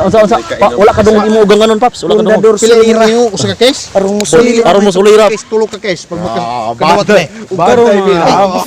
Unsa unsa? Pa, wala ka dungog imo ugang anon, Paps. Wala ka dungog. Pundador Pila sulira. imo usa ka case? Aron mo sulira. Aron mo sulira. Case tulo ka case pag maka kadawat ni. Karon mga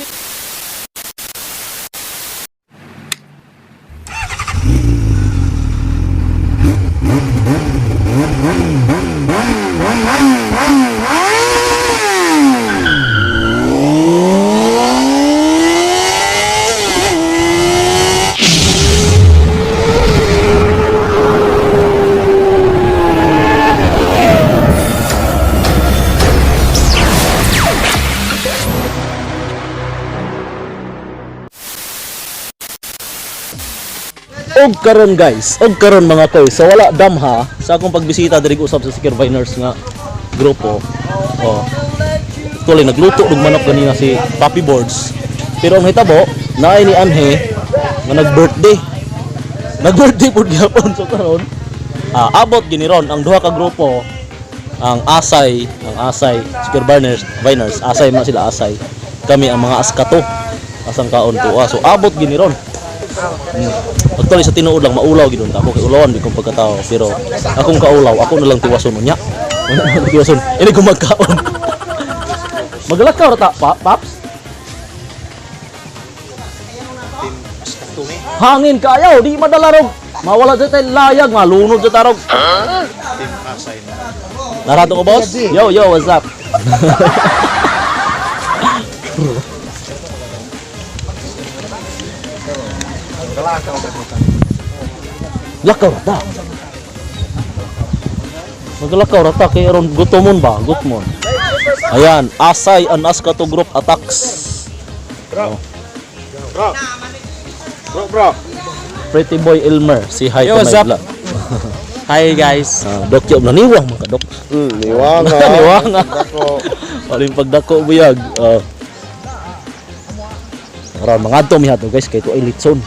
Og karon guys, og karon mga koy, sa wala damha sa akong pagbisita diri usab sa Secure Viners nga grupo. Oh. Actually nagluto og manok ganina si Papi Boards. Pero ang hitabo, naay ni Anhe nga nag-birthday. Nag-birthday pud gyapon so karon. Abot gini ron ang duha ka grupo, ang Asay, Secure Viners, Viners, Asay man sila Asay. Kami ang mga Askato. Asang kaon tuwa. So abot gini ron. Actually sa tinuod lang maulaw gid unta ako kay ulawan di kong pagkatao pero akong kaulaw ako na lang tiwason unya. Wala na lang tiwason. Ini ko magkaon. Maglakaw ra ta pa, paps. Hangin kaayo di madala rog. Mawala sa tayo layag, malunod sa tarog. Narato ko, boss? Yo, yo, what's up? Lakaw rata. Maglakaw rata kay aron gutomon ba? Gutmon. Ayan, Asay and Askato Group attacks. Bro. Bro, bro. Pretty Boy Elmer, si hi Yo, to what's my up? vlog. Hi guys. Ah, Dok Yob naniwang mga dok. Niwang. Niwang. Paling pagdako buyag. Aron mga adto mi hato guys kay to ay litson.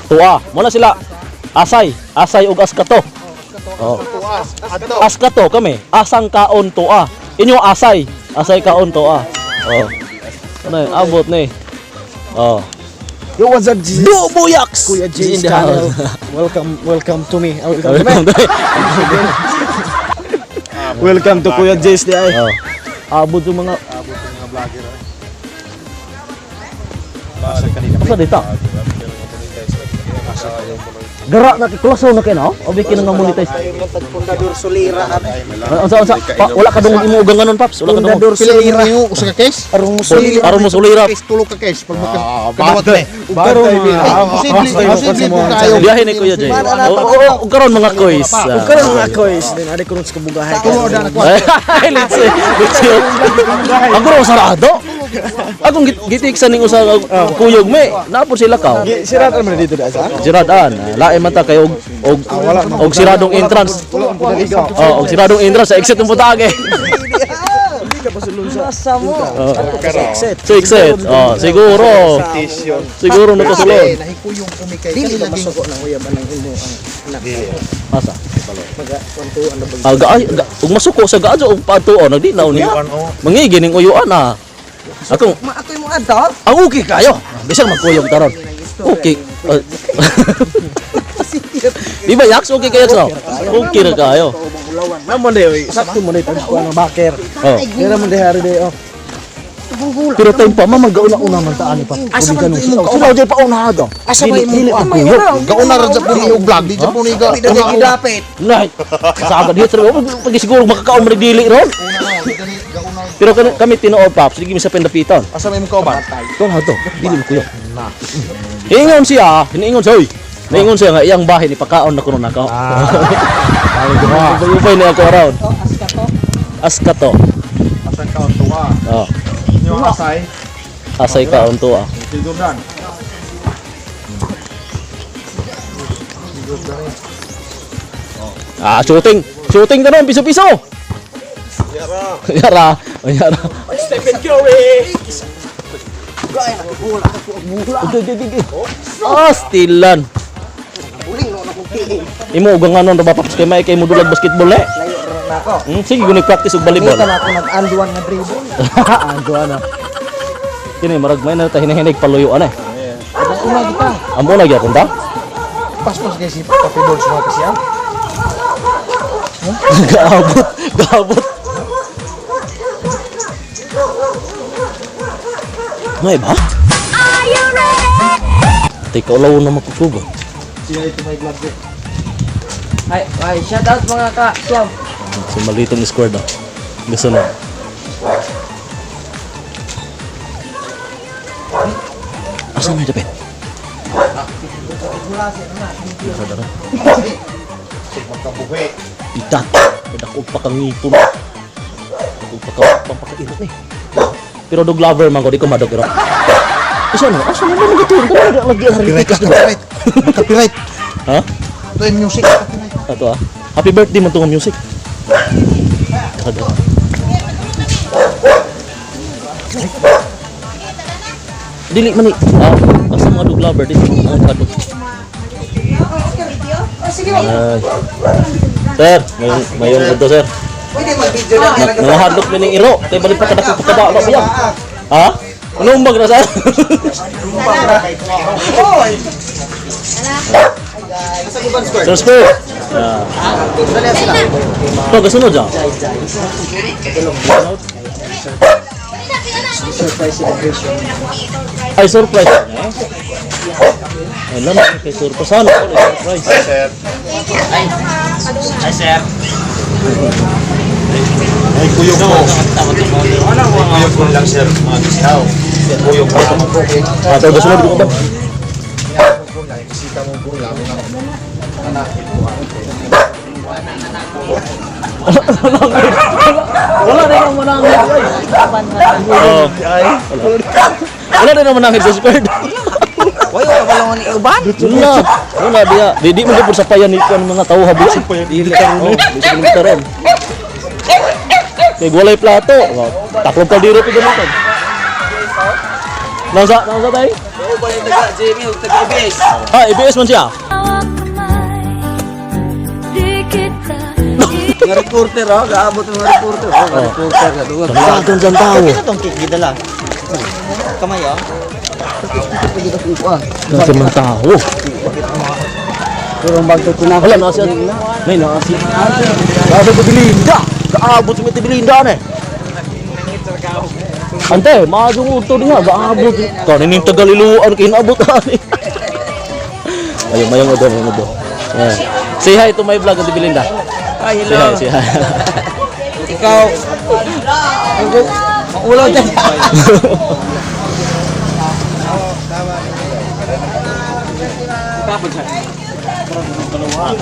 Tuwa, muna sila. Asay, asay ug askato. Oh. Askato kami, asang kaon tuwa. Inyo asay, asay kaon tuwa. Oh. Ano, yun? Abot ni. Oh. Yo, what's up, Jesus? Do buyaks. Kuya Is Jay's in the channel. house. Welcome, welcome to me. Ah, welcome to me. Welcome to Welcome to Kuya Jay's di ay. Oh. Abot yung mga Abot ng mga vlogger. Asa dito? Gara na kikulasaw na kayo, no? O bikin nga monetize. Pundador sulira. Unsa unsa? Pa, wala ka dungog imo ugang anon, Paps. Wala ka dungog. Pundador Pila sulira. imo usa ka case? Aron mo sulira. Aron mo sulira. Case tulo ka case pag maka kadawat ni. Karon mga Posible, posible po kayo. Biyahe ni Kuya Jay. Oo, oo, karon mga koys. Karon mga koys, din ari kuno sa kabugahay. Tulo na ko. Ay, let's see. Let's see. Ako raw sarado. Akong gitik sa ning usa ka kuyog me. Napo sila ka. Sirat man dito da sa. Siradan. Lain man ta kay og siradong entrance. Oh, og siradong entrance sa exit ng putage. Asa mo? Exit. Sa exit. Oh, siguro. Siguro nakasulod. Nahikuyong kumikay. Dili ka masuko ng uyab anang imo ang anak. Asa? Maga kwantuan na Ah, gaay, ga, ug masuko sa gaadyo og patuon nagdi na niya. Mangigi ning uyuan ah. Akong Ma ato imo adto? ang okay kayo. Bisag magkuyog taron. Okay. Ah. Di ba yaks okay kayo no? Okay ra kayo. Namo day oy, sakto mo day tagkuan ng baker. Oh. Dira mo day hari day oh. Pero time pa ma magauna-una man taan pa. Asa man to imong Sila jay pauna do. Asa ba imong Dili kuan? magkuyog. Gauna ra sa puni og vlog, di sa puni ga. Di day gidapit. Nay. Sa agad hit pag siguro makakaon man dili ron. Pero kami, kami tinuod paps, sige mi sa pendapiton. Asa may imong kauban? Kung to, dili mo kuyo. Ingon siya, hiniingon siya, oy. Naingon siya nga iyang bahin ipakaon na kuno nako. Ah. Upay na ako around. Askato. Asan ka tuwa? Oh, Inyo asay. asay kaon to ah. Si Jordan. Ah, shooting. Shooting ka nun, piso-piso. Yara. Yara. Yara. Stephen Curry. Okay, okay, okay. Ah, stilan. Imo ugang anon ra ba paps kay may kay mo dulag basketball eh. Layo ra na ako. Sige guni practice og volleyball. Kita na ako nag-anduan nga dribble. Ando ana. Kini marag may na ta hinahinig paluyo ana eh. Una kita. Amo na gyapon ta? Paspas kay si Papi Boards mga kasiyaw. Gaabot, gaabot. May ba? Teka, ulaw na makukuba. Siya ito may vlog eh. Ay, ay, shout out mga ka. Swam. So, malitong square na. Gusto na. Asa may dapit? Magkabuhi. Itat. Dako pa kang ngipon. Dako pa ka pampakairot ni. Pero dog lover man ko di ko madog pero. Asa no? Asa mo mga tuon? Kamo lagi Copyright ka, copyright. Copyright. Ha? Ito yung music. Copyright. Ato ah. Happy birthday man tong music. Kada. Dili man ni. Ah, asa mga dog lover dili mga kadog. Ay. Sir, mayong mayong adto sir. Pwede mag-video na. Nangahadlok ni ning iro. Kay balik pa kadako pa ba siya. Ha? Ano umbag na sir? Oy! Sir Square. Ah. To gasunod ja. Surprise celebration. Ay surprise. Eh? Alam mo kay surprise ano ko surprise. Sir. Hi, sir. Ay, kuyog ko. Ay, kuyog ko lang, sir. Mga kasiyaw. Kuyog ko. Ah, to gasunod ko ba? Wala na yung manangit. Oh. Wala na naman manangit sa squared. Uy, wala ba lang ni uban? Wala. Wala diya. Di di mo gyud sa payan ni kuan mga tao habol. Dili karon. Dili karon. Kay walay plato. Taklong kaldero pa ganito. Nasa nasa tay? Oo, balik taga Jamie ug taga IBS. Ah, ABS man siya. Nga reporter oh, gaabot ng mga reporter. Oh, nga reporter ka duwa. Dagan dyan tao. Ito tong cake gidala. Kamay oh. Nasa mga tao. Pero bagto ko na. Wala na siya. May na siya. Nasa si Belinda. Gaabot si Miti Belinda na eh. Ante, maadong uto niya. Gaabot. Kanin yung Tagaliluan, kinabot ani. Ayun, mayong udo, mayong udo. Yeah. Say hi to my vlog, Ate Belinda. Hi, Say hi, say hi. Ikaw. Maulaw dyan.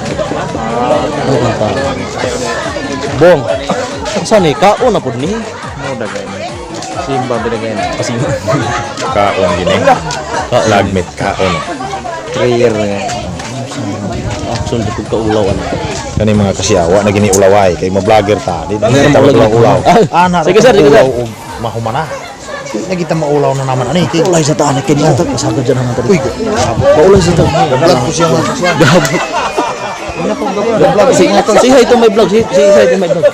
Ano ba ta? Bong. Saan eh? Kaon na po ni. Simba binigay na. Kasi Kaon gini. Lagmit kaon. Prayer na. Action di kong kaulaw ano. Kani mga kasiyawa na gini ulaway kay ma-vlogger ta. Di na kita ulaw. Ah, Ana sige, sir, sige, sir. ulaw og mahumana. Di na kita maulaw na naman. Ano eh? Ulay sa taan, kaya niya pasagad dyan naman Uy, Maulay sa taan. vlog ko siya mga kasiyaw. Gabot. Vlog Say, say hi to my vlog. Say hi to my vlog.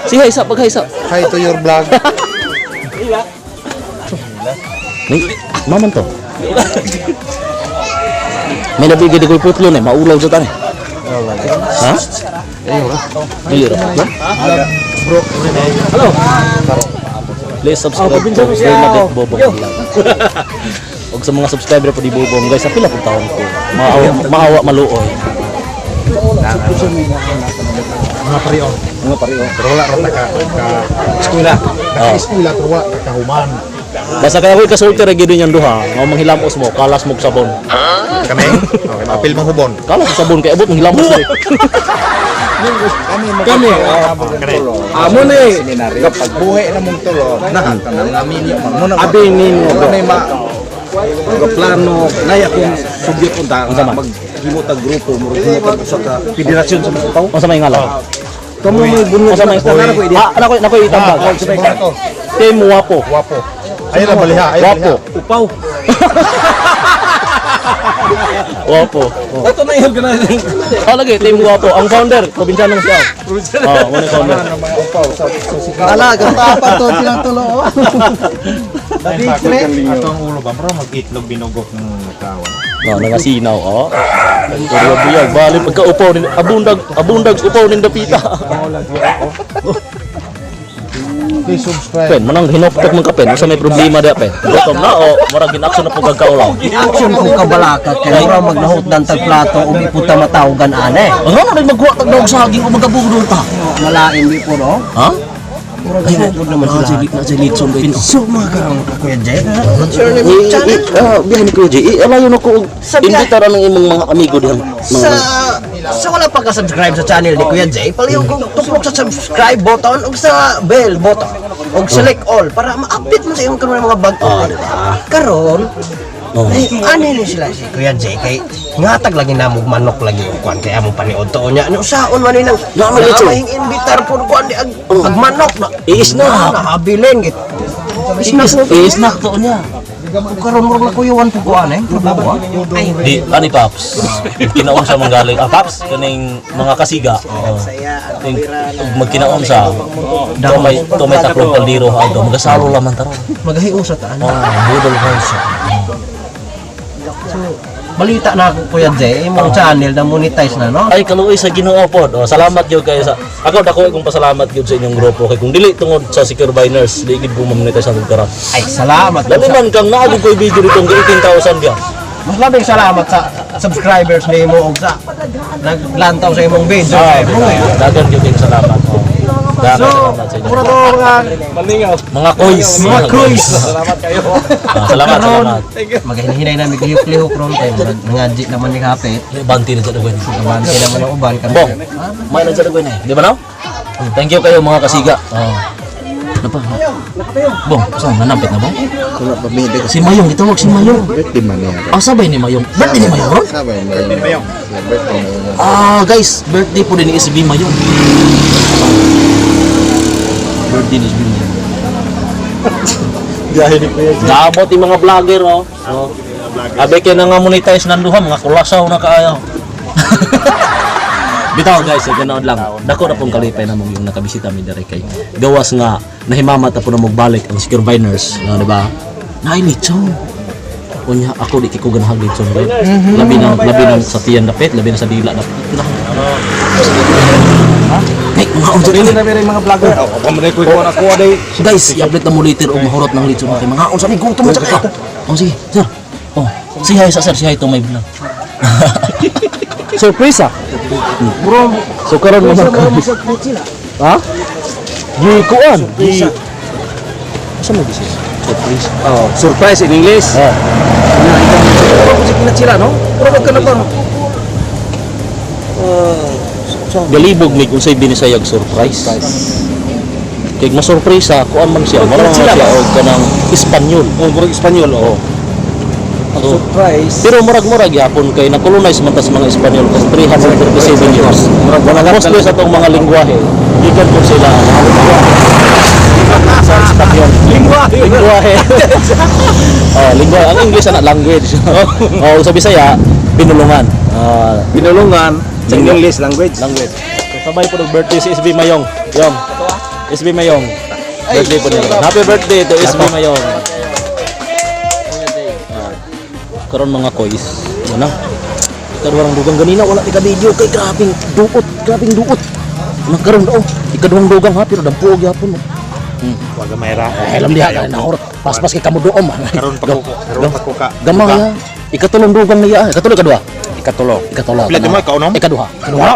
Say hi sa, pag hi sa. Hi to your vlog. May, maman to. May nabigay di ko'y putlo na eh. Maulaw sa taan eh. Ha? Dili ra. Bro, Hello. Please subscribe to Bernadette Bobong Vlog. Og sa mga subscriber po di Bobong guys, sa pila pong taon ko. Maawa, maawa maluoy. mga parion. Mga pareho. Pero wala ra ta ka ka eskwela. Naka-eskwela pero wala ta kahuman. Basta kaya ko'y kasulti ra gid niyang duha, nga manghilamos mo, kalas mo og sabon. Kami. Okay, mapil mong hubon. Kalas og sabon kay abot manghilamos diri. Kami kami. Kani. Amo ni. Kapag buhi na mong tulo, kanang namin mo na Abi nimo. May ma Plano naya kung sugyot unta maghimo tag grupo, murag himo tag usa ka federasyon sa mga tao. Unsa may ngalan? Kamo may bungo Unsa may Ah, ana ko nako itambag. to. Team Wapo. Wapo. Ayun ang baliha, ayun Wapo. baliha. Upaw. Wapo. Oh. Ato na i-organize. Ah, lagi Team Wapo. Ang founder, probinsyano siya. Oh, mo ni founder. Ala, gatapan to silang tulo. Ato ang ulo ba? Bro, mag-itlog binugok ng tawa. No, nangasinaw, oh. Buyag buyag, bali pagka upaw ni abundag, abundag upaw nin dapita. Please subscribe. Pen, manang hinoktok man ka pen, unsa may problema da pen? Gutom na o murag ginaksyon na pug kaulaw. Action ko kabalaka kay mura magnahutdan tag plato ug iputa matawagan ane. Ang ano rin magkuha tag daog saging o magabudol ta? Malain di po no. Ha? Murag sugod naman sila. Na si Litson pin. So mga karang Kuya Jay, what's your name channel? Biyahe ni Kuya Jay. Alayo na ko og Sa biyahe. imbitar ang imong mga amigo diha. Sa wala pa ka-subscribe sa channel ni Kuya Jay, palihog kong tuklok sa subscribe button ug sa bell button ug select all para ma-update mo sa imong karon mga bag-o. Ah, di ba? Karon, Oh. ay, ano ni sila si Kuya Jay kay ngatag lagi namog manok lagi og kuan kay among paniod to nya. Ano saon man ni nang Naa man litson. mahing invitar pud kuan di ag manok na. I-snack. Nahabilin git. I-snack to niya. Karon murag nakuyawan pud kuan eh. Trabaho, ah. Ay, Di, ani Paps. Kinaon sa manggaling. Ah, Paps, kaning mga kasiga. Oh. Ting, ug magkinaon sa to may tatlong kaldero ato. Magasalo laman taron. Magahiusa ta ano. Oh, budol ko siya. So, balita na ako Kuya Jay, imong channel na monetize na no. Ay kaluoy sa Ginoo pod. Oh, salamat gyud kayo sa ako dako kong pasalamat gyud sa inyong grupo kay kung dili tungod sa Secure Biners, di gid ko mamonetize ang karon. Ay, salamat. Labi man kang naagog ko'y video dito 18,000 biya. Mas labing salamat sa subscribers nimo og sa naglantaw sa imong video. Ah, Kay bro. dagan gyud kayong salamat. Oh. Dagan So, salamat sa inyo. mura to mga Mga koys. mga koys. Salamat kayo. Ah, salamat, salamat. Maghinay na miglihok-lihok ron kay murag nangadji naman ni kapit. Banti na dyan gwen. Abante naman ang uban karon. Bong, may na dyan gwen eh. Di ba no? Thank you kayo mga kasiga. Oh. Napa? Bong, saan? Nanampit na bong? Wala pa bebe. Si Mayong, gitawag si Mayong. Birthday man niya. Ah, sabay ni Mayong. Birthday ni Mayong ron? Sabay Mayong. Birthday Mayong. Ah, guys, birthday po din ni SB Mayong. Birthday ni SB Mayong. Biyahe ni Kuya Jay. Damot yung mga vlogger, oh. Oh. Abe kay na nga monetize ng duha, mga kulasaw na kaayo. Bitaw guys, sa ganoon lang. Dako na pong kalipay na mong yung nakabisita mi dere kay gawas nga nahimama ta po na magbalik ang Secure Biners, no, di ba? Naay lechon. Unya ako di kay ko ganahag lechon, right? Labi na sa tiyan dapit, labi na sa dila dapit. Hey, mga unsa Dili na meron mga vlogger. Oh, Ako man ko kuha ako aday. Guys, i-update na mo later og mahurot ng lechon kay mga unsa ni gutom mo sa kayo. Oh sige, sir. Oh, say hi sa sir, say hi to my vlog. Surprise ah. Bro, so karon mo man. Ha? Gi kuan, gi. Asa mo gisi? Surprise. Oh, surprise in English. Oh. Puro na sila no? Puro ka na ba? Galibog mig unsay binisayag surprise. Kay ma-surprise kuan man siya, mura man siya og kanang Espanyol. Oh, murag Espanyol oh. So, Surprise. pero murag-murag yapon kay na-colonize man tas mga Espanyol kas 337 years. Murag wala lang Mostly sa atong mga lingwahe, gikan po sila sa Espanyol. Lingwahe. Lingwahe. Oh, lingwahe. Ang English ana language. Oh, sa Bisaya, binulungan. Ah, Binulungan sa English language. Language. So, sabay po ng birthday si SB Mayong. Yong. SB Mayong. Birthday po niya. Happy birthday to SB Mayong. Ah, karon mga koys. Ano? Ikaduhang dugang ganina wala tika video kay grabing duot, grabing duot. Nagkaroon daw. Ikaduhang dugang ha pero dampuog gyapon. Wag may ra. Eh, alam diha na nahurot. Paspas kay kamo doom. Karon pa ko. Karon pa ko ka. Gamang ya. Ikatulong dugang niya. Ikatulo ikaduha. Ikatulo. Ikatulo. Pila di mo, ikaw, no? Ikaduha. Ikaduha.